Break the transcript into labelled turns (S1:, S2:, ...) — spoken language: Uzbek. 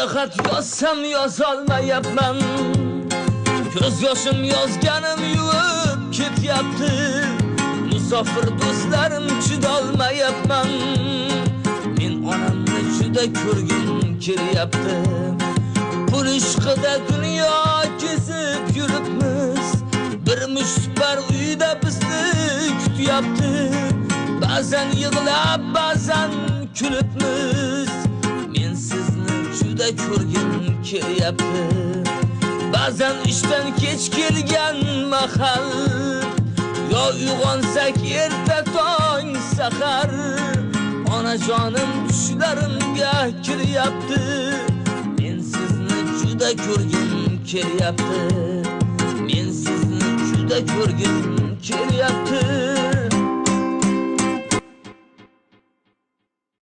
S1: Unga xat yozsam yozolmayapman. Ko'z yoshim yozganim yuvib ketyapti. Musofir do'stlarim chidolmayapman. Men onamni juda ko'rgim kelyapti. Pul ishqida dunyo kezib yuribmiz. Bir mushtipar uyda bizni kutyapti. Ba'zan yig'lab, ba'zan kulibmiz. Men sizni juda ko'rgim kelyapti. Ba'zan ishdan kech kelgan mahal, yo uyg'onsak erta tong sahar, onajonim tushlarimga kiryapti. Men sizni juda ko'rgim kelyapti. Men sizni juda ko'rgim kelyapti.